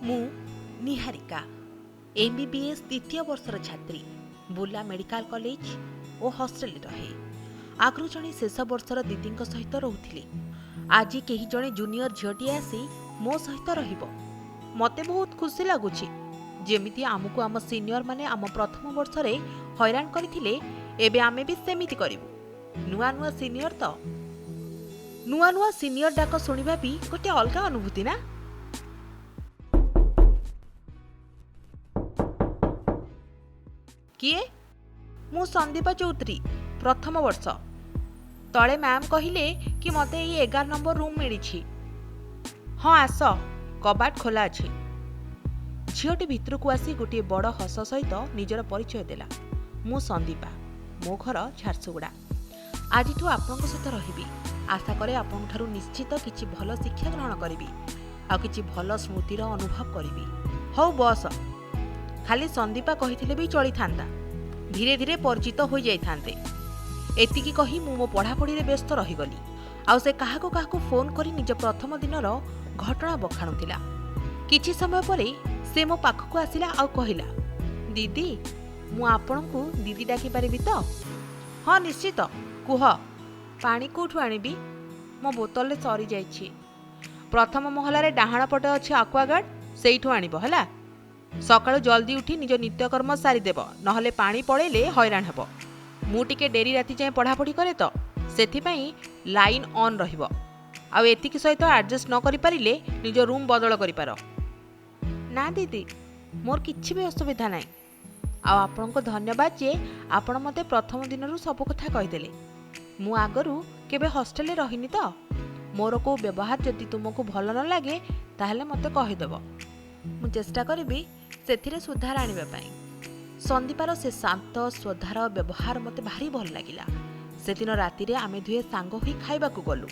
ମୁଁ ନିହାରିକା, ଏମ୍.ବି.ବି.ଏସ୍ ଦ୍ୱିତୀୟ ବର୍ଷର ଛାତ୍ରୀ। ବୁର୍ଲା ମେଡିକାଲ କଲେଜ ଓ ହଷ୍ଟେଲରେ ରହେ। ଆଗରୁ ଜଣେ ଶେଷ ବର୍ଷର ଦିଦିଙ୍କ ସହିତ ରହୁଥିଲି। ଆଜି କେହି ଜଣେ ଜୁନିୟର ଝିଅଟିଏ ଆସି ମୋ ସହିତ ରହିବ। ମୋତେ ବହୁତ ଖୁସି ଲାଗୁଛି। ଯେମିତି ଆମକୁ ଆମ ସିନିୟରମାନେ ଆମ ପ୍ରଥମ ବର୍ଷରେ ହଇରାଣ କରିଥିଲେ, ଏବେ ଆମେ ବି ସେମିତି କରିବୁ। ନୂଆ ନୂଆ ସିନିୟର ତ। ନୂଆ ନୂଆ ସିନିୟର ଡାକ ଶୁଣିବା ବି ଗୋଟେ ଅଲଗା ଅନୁଭୂତି ନା? କିଏ? ମୁଁ ସନ୍ଦୀପା ଚୌଧୁରୀ, ପ୍ରଥମ ବର୍ଷ। ତଳେ ମ୍ୟାମ୍ କହିଲେ କି ମୋତେ ଏଇ 11 ନମ୍ବର ରୁମ୍ ମିଳିଛି। ହଁ, ଆସ, କବାଟ ଖୋଲା ଅଛି। ଝିଅଟି ଭିତରକୁ ଆସି ଗୋଟିଏ ବଡ଼ ହସ ସହିତ ନିଜର ପରିଚୟ ଦେଲା। ମୁଁ ସନ୍ଦୀପା, ମୋ ଘର ଝାରସୁଗୁଡ଼ା। ଆଜିଠୁ ଆପଣଙ୍କ ସହିତ ରହିବି। ଆଶା କରେ ଆପଣଙ୍କଠାରୁ ନିଶ୍ଚିତ କିଛି ଭଲ ଶିକ୍ଷା ଗ୍ରହଣ କରିବି ଆଉ କିଛି ଭଲ ସ୍ମୃତିର ଅନୁଭବ କରିବି। ହଉ ବସ। ଖାଲି ସନ୍ଦୀପା କହିଥିଲେ ବି ଚଳିଥାନ୍ତା, ଧୀରେ ଧୀରେ ପରିଚିତ ହୋଇଯାଇଥାନ୍ତେ। ଏତିକି କହି ମୁଁ ମୋ ପଢ଼ାପଢ଼ିରେ ବ୍ୟସ୍ତ ରହିଗଲି। ଆଉ ସେ କାହାକୁ କାହାକୁ ଫୋନ୍ କରି ନିଜ ପ୍ରଥମ ଦିନର ଘଟଣା ବଖାଣୁଥିଲା। କିଛି ସମୟ ପରେ ସେ ମୋ ପାଖକୁ ଆସିଲା ଆଉ କହିଲା, ଦିଦି, ମୁଁ ଆପଣଙ୍କୁ ଦିଦି ଡାକିପାରିବି ତ? ହଁ, ନିଶ୍ଚିତ, କୁହ। ପାଣି କେଉଁଠୁ ଆଣିବି? ମୋ ବୋତଲରେ ସରିଯାଇଛି। ପ୍ରଥମ ମହଲାରେ ଡାହାଣ ପଟେ ଅଛି ଆକ୍ୱାଗାର୍ଡ଼, ସେଇଠୁ ଆଣିବ ହେଲା। ସକାଳୁ ଜଲ୍ଦି ଉଠି ନିଜ ନିତ୍ୟକର୍ମ ସାରିଦେବ, ନହେଲେ ପାଣି ପଳେଇଲେ ହଇରାଣ ହେବ। ମୁଁ ଟିକେ ଡେରି ରାତି ଯାଏଁ ପଢ଼ାପଢ଼ି କରେ ତ, ସେଥିପାଇଁ ଲାଇନ୍ ଅନ୍ ରହିବ। ଆଉ ଏତିକି ସହିତ ଆଡ଼ଜଷ୍ଟ ନ କରିପାରିଲେ ନିଜ ରୁମ୍ ବଦଳ କରିପାର। ନା ଦିଦି, ମୋର କିଛି ବି ଅସୁବିଧା ନାହିଁ। ଆଉ ଆପଣଙ୍କୁ ଧନ୍ୟବାଦ ଯେ ଆପଣ ମୋତେ ପ୍ରଥମ ଦିନରୁ ସବୁ କଥା କହିଦେଲେ। ମୁଁ ଆଗରୁ କେବେ ହଷ୍ଟେଲରେ ରହିନି ତ, ମୋର କେଉଁ ବ୍ୟବହାର ଯଦି ତୁମକୁ ଭଲ ନ ଲାଗେ ତାହେଲେ ମୋତେ କହିଦେବ। ମୁଁ ଚେଷ୍ଟା କରିବି ସେଥିରେ ସୁଧାର ଆଣିବା ପାଇଁ। ସନ୍ଦୀପାର ସେ ଶାନ୍ତ ସ୍ୱଧାର ବ୍ୟବହାର ମୋତେ ଭାରି ଭଲ ଲାଗିଲା। ସେଦିନ ରାତିରେ ଆମେ ଦୁହେଁ ସାଙ୍ଗ ହୋଇ ଖାଇବାକୁ ଗଲୁ।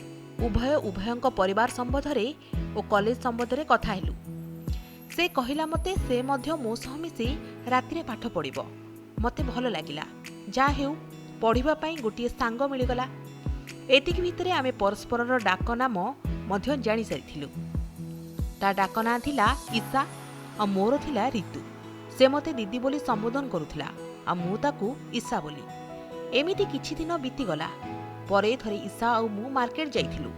ଉଭୟ ଉଭୟଙ୍କ ପରିବାର ସମ୍ବନ୍ଧରେ ଓ କଲେଜ ସମ୍ବନ୍ଧରେ କଥା ହେଲୁ। ସେ କହିଲା ମୋତେ ସେ ମଧ୍ୟ ମୋ ସହ ମିଶି ରାତିରେ ପାଠ ପଢ଼ିବ। ମୋତେ ଭଲ ଲାଗିଲା। ଯାହା ହେଉ, ପଢ଼ିବା ପାଇଁ ଗୋଟିଏ ସାଙ୍ଗ ମିଳିଗଲା। ଏତିକି ଭିତରେ ଆମେ ପରସ୍ପରର ଡାକ ନାମ ମଧ୍ୟ ଜାଣିସାରିଥିଲୁ। ତା ଡାକ ନାଁ ଥିଲା ଈଶା ଆଉ ମୋର ଥିଲା ରିତୁ। ସେ ମୋତେ ଦିଦି ବୋଲି ସମ୍ବୋଧନ କରୁଥିଲା ଆଉ ମୁଁ ତାକୁ ଈଶା ବୋଲି। ଏମିତି କିଛି ଦିନ ବିତିଗଲା। ପରେ ଥରେ ଈଶା ଆଉ ମୁଁ ମାର୍କେଟ ଯାଇଥିଲୁ।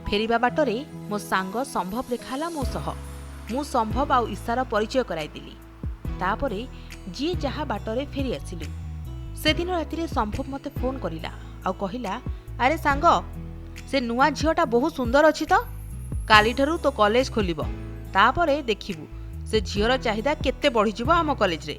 ଫେରିବା ବାଟରେ ମୋ ସାଙ୍ଗ ସମ୍ଭବ ଦେଖାହେଲା ମୋ ସହ। ମୁଁ ସମ୍ଭବ ଆଉ ଈଶାର ପରିଚୟ କରାଇଦେଲି। ତାପରେ ଯିଏ ଯାହା ବାଟରେ ଫେରି ଆସିଲୁ। ସେଦିନ ରାତିରେ ସମ୍ଭବ ମୋତେ ଫୋନ୍ କରିଲା ଆଉ କହିଲା, ଆରେ ସାଙ୍ଗ, ସେ ନୂଆ ଝିଅଟା ବହୁତ ସୁନ୍ଦର ଅଛି ତ। କାଲିଠାରୁ ତୋ କଲେଜ ଖୋଲିବ, ତାପରେ ଦେଖିବୁ ସେ ଝିଅର ଚାହିଦା କେତେ ବଢ଼ିଯିବ ଆମ କଲେଜରେ।